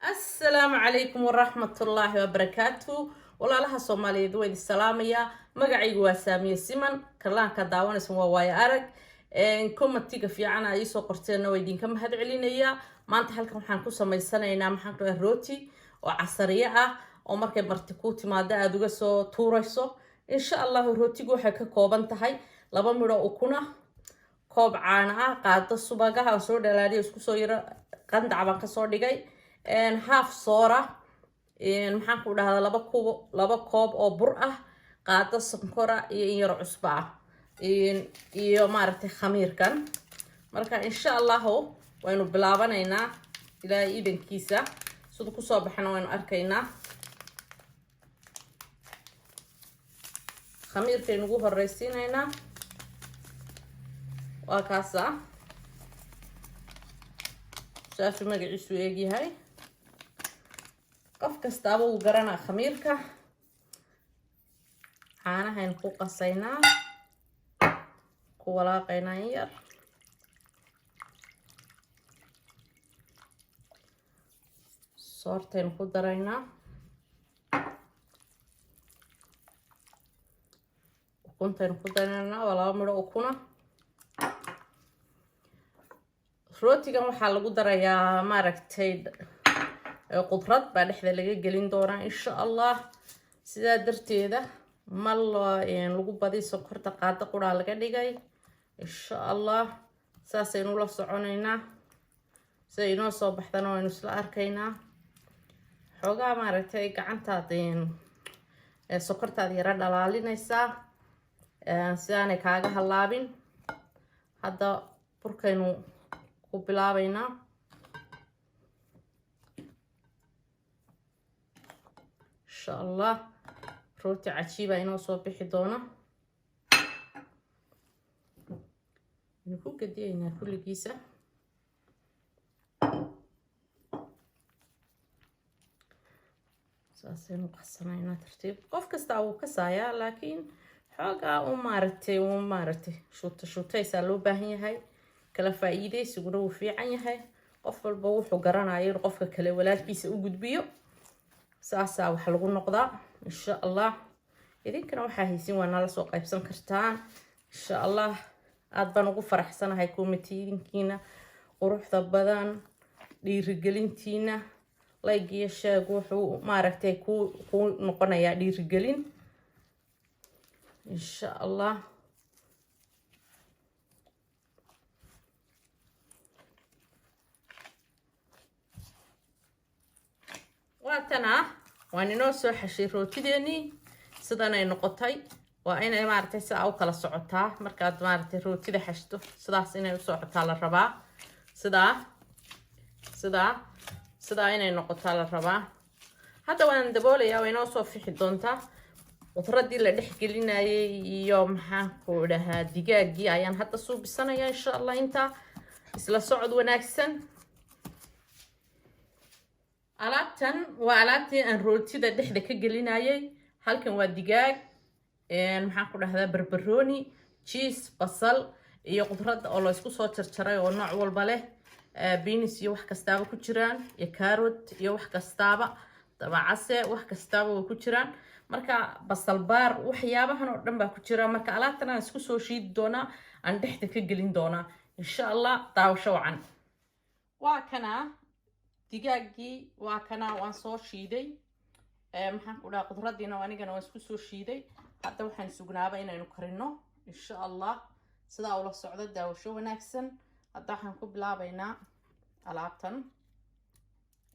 Asalaamu calaykum waraxmatullaahi wabarakaatu. Walaalaha Soomaaliyeed, waa idin salaamayaa. Magacaygu waa Saamiye Siman. Kalaanka daawanaysan waa Waayo Arag. Commentiga fiican aa iisoo qorteenna waa idinka mahad celinayaa. Maanta halkan waxaan ku samaysanaynaa, maxaan ku dhahay, rooti oo casariye ah oo markay marti kuu timaado aada uga soo tuurayso, insha Allahu. Rootigu waxay ka kooban tahay 2 midho ukuna, koob caano ah, qaado subagaha aan soo dhalaaliyo, isku soo yaro qandac baan kasoo dhigay, half soora, maxaan ku dhahdaa, 2 koob oo bur ah, qaado sonkora iyo in yaro cusbo ah iyo maaragtay khamiirkan. Marka insha Allahu waynu bilaabanaynaa, Ilaahay iidankiisa. Siduu kusoo baxana waynu arkaynaa. Khamiirkaynu ugu horeysiinaynaa, waa kaasa, saasuu magaciisu eegyahay. Qof kastaaba wuu garanaa khamiirka. Caanahaynu ku qasaynaa, ku walaaqaynaa in yar. Soortaynu ku daraynaa, ukuntaynu ku daraynaa, waa 2 midho ukuna. Rootigan waxaa lagu darayaa, maaragtay, qudrad baa dhexda laga gelin doonaa, insha Allah. Sidaa darteeda ma lagu badi sonkorta, qaado quraa laga dhigay, insha Allah. Saasaynu la soconaynaa, sida inoo soo baxdana waynu isla arkaynaa. Xoogaa, maaragtay, gacantaad sonkortaad yaro dhalaalinaysaa si aanay kaaga hallaabin. Hadda burkaynu ku bilaabaynaa, insha Allah. Rooti cajiiba inoo soo bixi doona. Waynu ku gediyaynaa kulligiisa. Saasaynu qasanaynaa tartiib. Qof kastaa wuu kasaayaa, laakiin xoogaa u maaragtay, u maaragtay shuuta shuutaysaa loo baahan yahay. Kala faa-iideysiguna wuu fiican yahay. Qof walba wuxuu garanayo inuu qofka kale walaalkiisa u gudbiyo, saasaa wax lagu noqdaa, insha Allah. Idinkana waxaa haysin waa nala soo qaybsan kartaan, insha Allah. Aada baan ugu faraxsanahay commentiidinkiina quruxda badan, dhiirigelintiina. Like iyo sheeg wuxuu, maaragtay, ku noqonayaa dhiirigelin, insha Allah. Waatana waan inoo soo xashay rootideenii. Sidanay noqotay. Waa inay, maaragtay, sidaa u kala socotaa. Markaad, maaragtay, rootida xashto, sidaas inay u socotaa la rabaa. Sidaa, sidaa, sidaa inay noqotaa la rabaa. Hadda waan daboolayaa, way inoo soo fixi doontaa. Qudradii la dhex gelinayay iyo, maxaan ku dhahaa, digaagii ayaan hadda suubisanayaa, insha Allah. Intaa isla socod wanaagsan. Alaabtan waa alaabtii aan rootida dhexda ka gelinayay. Halkan waa digaag, maxaan ku dhahdaa, barbarooni, cheese, basal iyo qudradda oo la isku soo jarjaray oo nooc walba leh, beans iyo wax kastaaba ku jiraan, iyo carrot iyo wax kastaaba, dabacase, wax kastaaba way ku jiraan. Marka basal baar, waxyaabahan oo dhan baa ku jira. Marka alaabtan aan isku soo shiidi doonaa, aan dhexda ka gelin doonaa, insha Allah. Daawasho wacan. Waa kana digaaggii, waa kana, waan soo shiiday. Maxaan ku dhaha, qudradiina anigana waan isku soo shiiday. Hadda waxaan sugnaaba inaynu karino, insha Allah. Sidaa ula socdo, daawasho wanaagsan. Hadda waxaan ku bilaabaynaa alaabtan,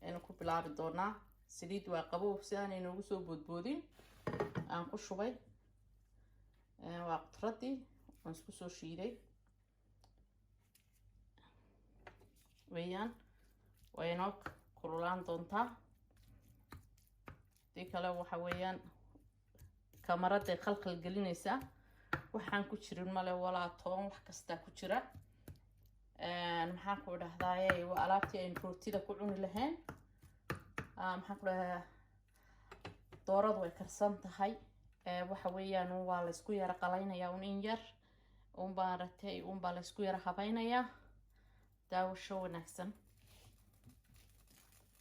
aynu ku bilaabi doonaa. Saliid waa qabow, si aanay noogu soo boodboodin aan ku shubay. Waa qudradii waan isku soo shiiday weeyaan. Way inoo kululaan doontaa. Dii kale waxa weeyaan kamaraday khalkhal gelinaysaa. Waxaan ku jirin male, walaa toon, wax kastaa ku jira. Maxaan ku dhahdaaye, waa alaabtii aynu rootida ku cuni lahayn. Maxaan ku dhahdaa, dooradu way karsan tahay. Waxa weeyaan waa la isku yaro qalaynayaa un, in yar un, maaragtay, unbaa la isku yaro habaynayaa. Daawasho wanaagsan.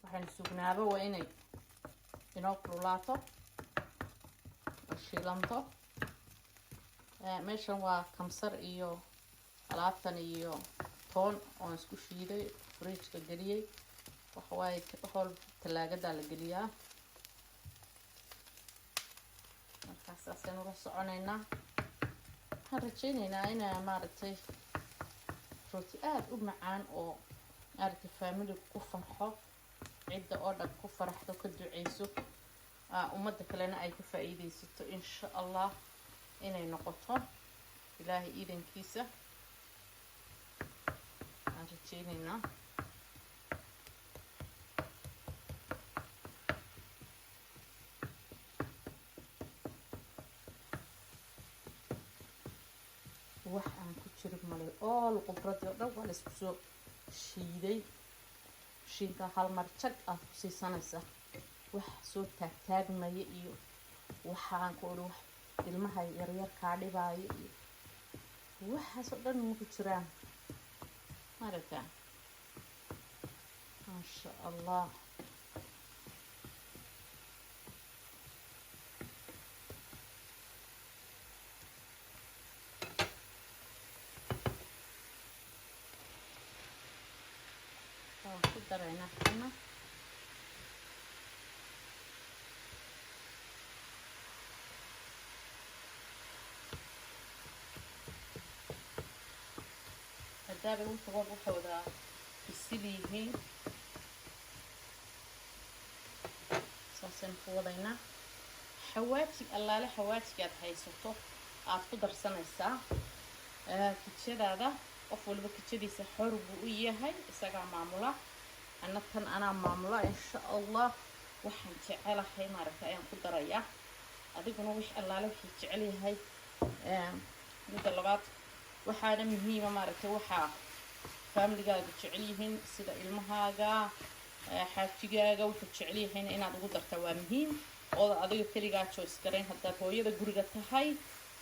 Waxaynu sugnaaba waa inay inoo kululaato oo shiilanto. Meeshan waa kamsar iyo alaabtan iyo toon oon isku shiiday, fridgeka geliyey. Waxawaaye, wax walba talaagadaa la geliyaa. Markaa saasaynu la soconaynaa. Waxaan rajaynaynaa inaa, maaragtay, rooti aada u macaan oo, maaragtay, faamiligu ku farxo, cidda oo dhan ku faraxdo, ka duceyso, ummadda kalena ay ka faa-iideysato, insha Allah, inay noqoto Ilaahay iidankiisa aan rajaynaynaa. Wax aan ku jirin malay, ool khudradii oo dhan waa la isku soo shiiday. Mashiinka hal mar jag aad ku siisanaysaa, wax soo taagtaagmaya iyo waxaan ku odhi wax ilmaha yaryar kaa dhibaayo iyo waxaas oo dhan maku jiraan. Maaragta, maasha Allah. Waan ku daraynaa kana. Maadaama wuxuu waxay wadaa bisil yihiin, saasaynu ku wadaynaa. Xawaajig allaale xawaajigaad haysato aada ku darsanaysaa kijadaada. Qof waliba kijadiisa xor buu u yahay, isagaa maamula. Ana tan anaa maamula, insha Allah. Waxaan jecelahay, maaragtay, ayaan ku darayaa. Adiguna wix allaale wixii jecel yahay. Midda labaad, waxaana muhiima, maaragtay, waxaa faamiligaaga jecel yihiin, sida ilmahaaga, xaajigaaga wuxuu jecel yahayna inaad ugu dartaa waa muhiim, ooda adiga keligaa choice garayn. Haddaad hooyada guriga tahay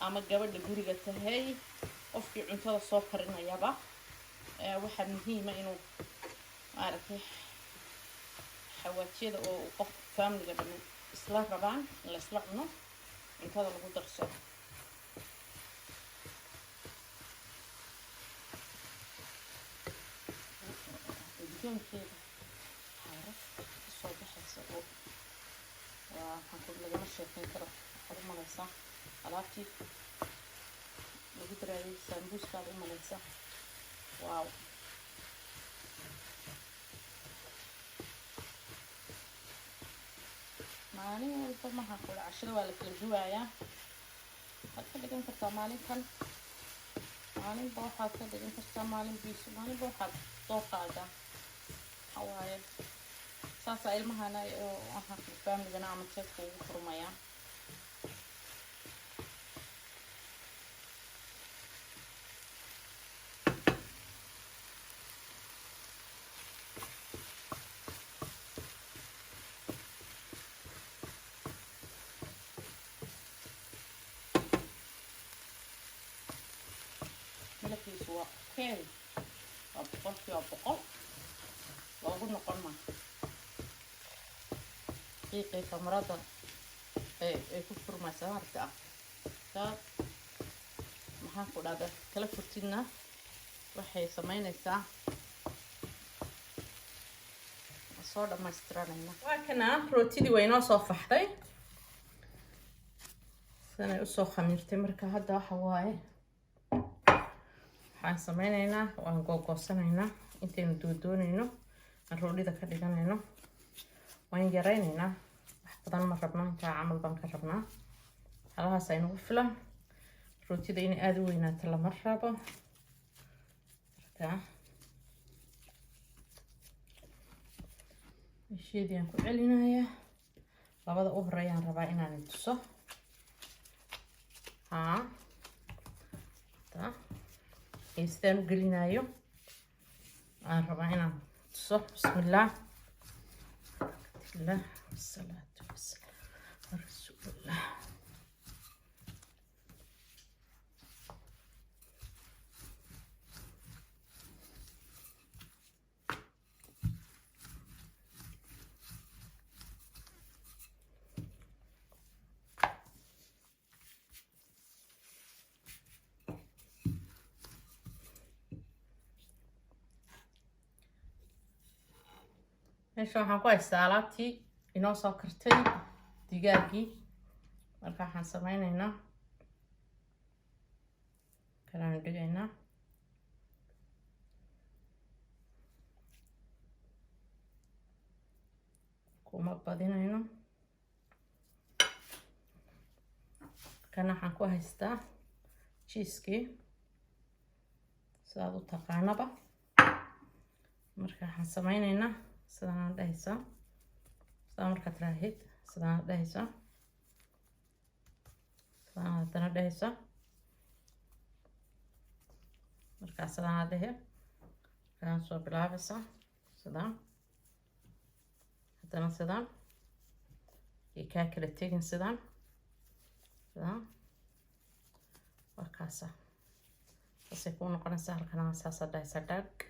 ama gabadha guriga tahay, qofkii cuntada soo karinayaba, waxaa muhiima inuu, maaragtay, xawaajiyada oo qof faamiliga dhan isla rabaan in la isla cuno cuntada lagu darsado. Udgoonkeeda xaarad kasoo baxaysa oo waa waxaan ku lagama sheekeyn karo. Waxaad u malaysaa alaabtii lagu daraayay saambuuskaad u malaysaa. Wow! Maalin walba maxaa kula cashada waa la kala duwayaa. Waxaad ka dhigan kartaa maalinkan, maalinba waxaad ka dhigan kartaa maalin biiso, maalinba waxaad dooqaaga. Waxa waaye, saasaa ilmahana waxaa faamiligana ama jeedka ugu furmayaa. Malabkiisu waa okay, waa 100%, loogu noqon ma. Qiiqii khamrada ay ku furmaysaa, maaragta ah. Saad maxaan ku dhahda kala furtidna, waxay sameynaysaa soo dhamaystiranayna. Waa kana, rootidii way inoo soo faxday, sanay usoo khamiirtay. Marka hadda waxa waaye, waxaan sameyneynaa, waan googoosanaynaa intaynu doodoonayno, aan roodhida ka dhiganayno. Waan yaraynaynaa, wax badan ma rabno, intaa camal baan ka rabnaa. Halahaas aynagu filan. Rootida inay aada u weynaato lama rabo. Marka hesheedii aan ku celinayaa. Labada u horeeyaan rabaa inaan tuso. Haa, iyo sidaan u gelinayo aan rabaa inaan tuso. Bismillaah, alhamdulillah, wasalaatu wasalaam rasuulillah. Meesha waxaan ku haystaa alaabtii inoo soo kartay, digaagii. Marka waxaan sameyneynaa, kalaanu dhigaynaa. Kuma badinayno. Kana waxaan ku haystaa cheese-kii, sidaad u taqaanaba. Marka waxaan sameyneynaa, sidaanaad dhahaysaa, sidaa markaad raahid, sidaanaad dhahaysaa, sidaanaad haddana dhahaysaa. Markaa sidaanaad dhehe, markaan soo bilaabaysaa sidaan, haddana sidaan iyo kaa kala tegin, sidaan, sidaan. Waa kaasa, saasay kuu noqonaysaa. Halkana saasaad dhahaysaa, dhag,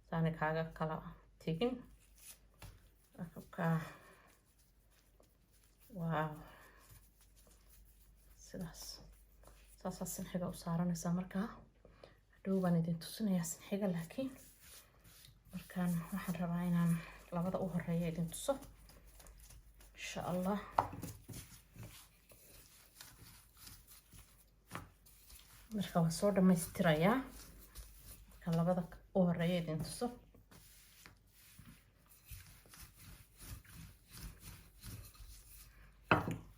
saanay kaaga kala tegin. Ka wow, sidaas saasaa sinxiga u saaranaysaa. Markaa hadhow baan idin tusinayaa sinxiga, laakiin markaan waxaan rabaa inaan labada u horeeya idin tuso, insha Allah. Marka waa soo dhammaystirayaa markaan labada u horeeya idin tuso.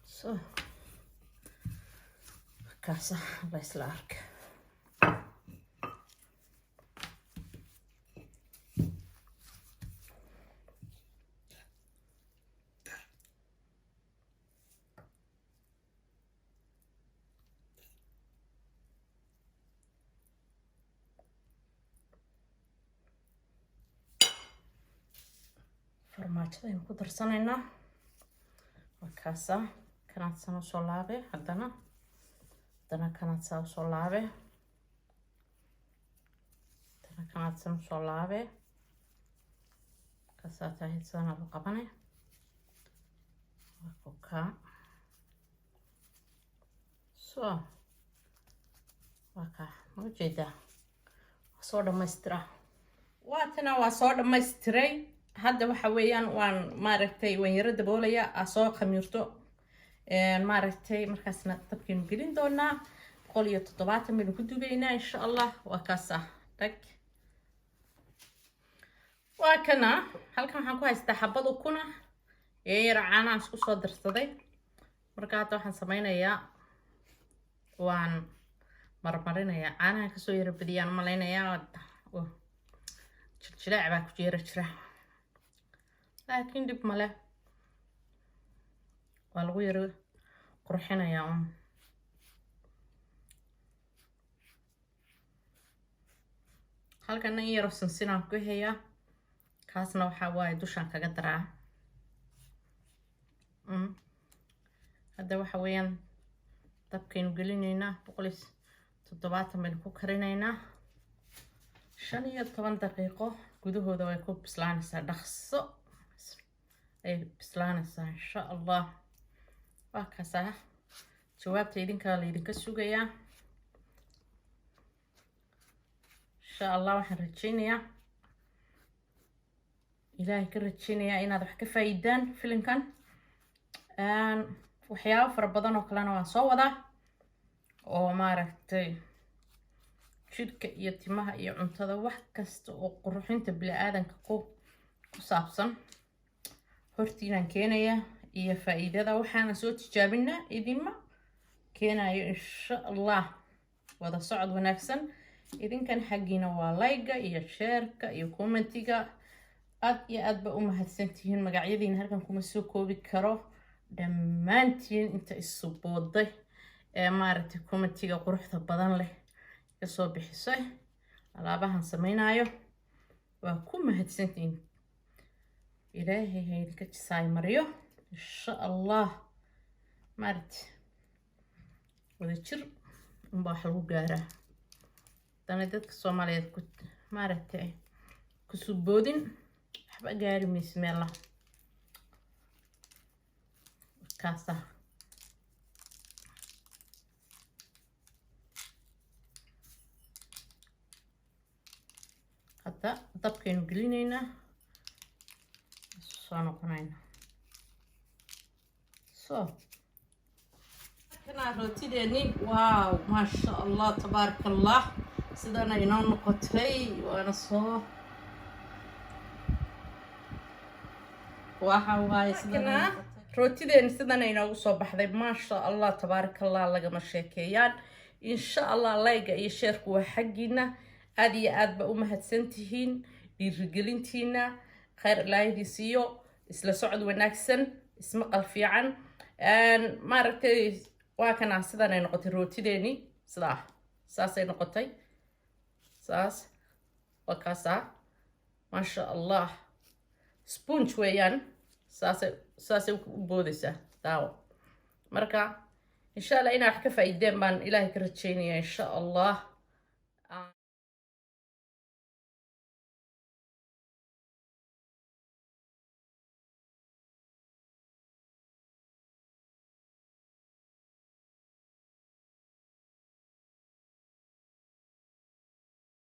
So kaasa la isla arka. Farmaajadaynu ku darsanaynaa. Waa kaasa. Kanaad san usoo laabe, haddana kanaad saa usoo laabe, haddana kanaad san usoo laabe. Kaasaa tahay, sidanaad u qabane. Waa kokaa. So waa kaa, ma ujeedaa? Waa soo dhamaystiraa. Waatana, waa soo dhamaystiray. Hadda waxa weeyaan, waan maaragtay, waan yaro daboolaya, aa soo khamiirto maaragtay. Markaasna dabkaynu gelin doonaa, 170 baynu ku dubaynaa, insha Allah. Waa kaasa, dhag, waa kana. Halkan waxaan ku haystaa xabad ukuna iyo yaro caanaan isku soo darsaday. Marka hadda waxaan sameynayaa, waan marmarinayaa. Caanaha kasoo yaro badiyaan malaynayaa, jiljilaac baa ku jeera jira, laakiin dhib male, waa lagu yaro qurxinayaa un. Halkana in yaro sinsinaan ku hayaa, kaasna waxaa waaye dushaan kaga daraa. Hadda waxa weeyaan dabkaynu gelinaynaa, 170 baynu ku karinaynaa. 15 daqiiqo gudahooda way ku bislaanaysaa, dhaqso ay bislaanaysaa, insha Allah. Waa kaasaa. Jawaabta idinkaa laydinka sugayaa, insha Allah. Waxaan rajeynayaa, Ilaahay ka rajeynayaa, inaad wax ka faa'iidaan filimkan. Waxyaabo fara badan oo kalena waan soo wadaa, oo maaragtay jidhka iyo timaha iyo cuntada, wax kasta oo qurxinta bini-aadanka ku saabsan hortiinaan keenaya iyo faa'iidada. Waxaana soo tijaabinaa idinma keenayo, insha Allah. Wada socod wanaagsan. Idinkan xaggiina waa like-ga iyo share-ka iyo comment-iga. Aad iyo aad ba u mahadsantihiin. Magacyadiina halkan kuma soo koobi karo dhammaantiin, inta isu booday ee maaragtay comment-iga quruxda badan leh kasoo bixisay alaabahan samaynayo. Waa ku mahadsantihiin. Ilaahay ha idinka jisaay mariyo, insha Allah. Maaragtay, wada jir unbaa wax lagu gaaraa. Hadana dadka Soomaaliyeed ku maaragtay kusuboodin, waxba gaari maysa meella. Kaasa. Hadda dabkaynu gelinaynaa. Soo noqonayna. So kana rootideeni, wow, maasha Allah, tabaaraka Allah, sidana inoo noqotay. Waana soo waxa waaye sidana rootideeni sidana inoogu soo baxday, maasha Allah, tabaaraka Allah, lagama sheekeeyaan. Insha Allah like-ga iyo share-ku waa xaggiina. Aada iyo aad ba u mahadsantihiin dhiirigelintiina. Khayr Ilaahidii siiyo. Isla socod wanaagsan, ismaqal fiican. Maaragtay, waa kana sidan ay noqotay rootideeni. Sidaa saasay noqotay, saas waa kaasaa, maasha Allah, sponge weeyaan. Saasay u boodaysaa, daawo. Marka insha Allah inaa wax ka faa'iideen baan Ilaahay ka rajeynaya, insha Allah.